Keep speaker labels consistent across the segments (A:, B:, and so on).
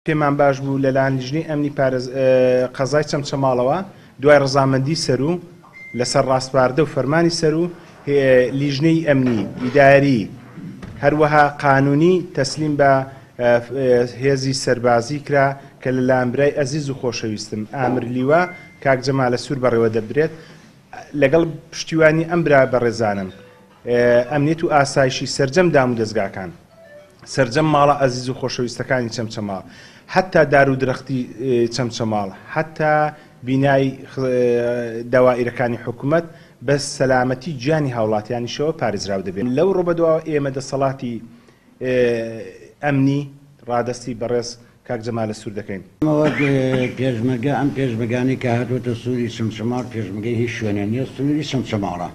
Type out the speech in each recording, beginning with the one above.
A: پێمان باش بوو لەلایەن لیژنەی ئەمنی پارێز قەزای چەمچەماڵەوە دوای ڕەزامەندی سەروو لەسەر ڕاسپاردە و فەرمانی سەروو لیژنەی ئەمنی، ئیداری، هەروەها قانونی تەسلیم بە هێزی سەربازی کرا کە لەلایەن برای ئەزیز و خۆشەویستم ئامر لیوا کاک جەمالە سوور بەڕێوە دەبرێت لەگەڵ پشتیوانی ئەم برا بەڕێزانم ئەمنیەت و ئاسایشی سەرجەم دامودەزگاکان، سەرجەم ماڵە ئەزیز و خۆشەویستەکانی چەمچەماڵ، حەتتا دار و درەختی چەمچەماڵ، حەتتا بینای دەوائیرەکانی حکومەت بە سەلامەتی گیانی هاوڵاتیانیشەوە پارێزراو دەبێت. لەو ڕۆبەدواوە ئێمە دەسەڵاتی ئەمنی ڕادەستی بەڕێز کاک جەمالە سوور دەکەین.
B: ئێمە وەک پێشمەرگە ئەم پێشمەگانەی کە هاتووەتە سنووری چەمچەماڵ پێشمەگەی هیچ شوێنێ نییە سنووری چەمچەماڵە.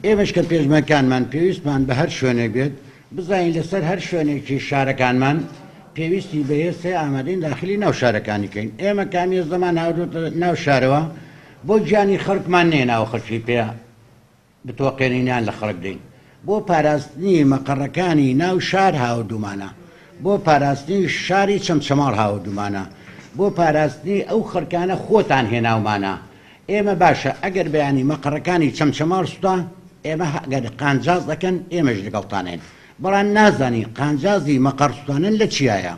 B: ئێمەش کە پێشمەرگانمان پێویستمان بە هەر شوێنێک بێت بزانین لەسەر هەر شوێنێکی شارەکانمان پێویستی بە هێز هەیە ئامادەین داخلی ناو شارەکانی کەین. ئێمە کام هێزەمان هاوردووەتە ناو شارەوە بۆ گیانی خەڵکمان نەیەناوە خەڵکی پێ بتۆقێنین یان لە خەڵک دەین. بۆ پاراستنی مەقەڕەکانی ناو شار هاوردوومانە، بۆ پاراستنی شاری چەمچەماڵ هاوردوومانە، بۆ پاراستنی ئەو خەڵکانە خۆتان هێناومانە. ئێمە باشە ئەگەر بەیانی مەقەڕەکانی چەمچەماڵ سوتا، ئێمە ئەگەر قانجاز ئەکەن ئێمەش لەگەڵتانین، بەڵام نازانین قانجازی مەقەڕ سوتانن لە چیایە.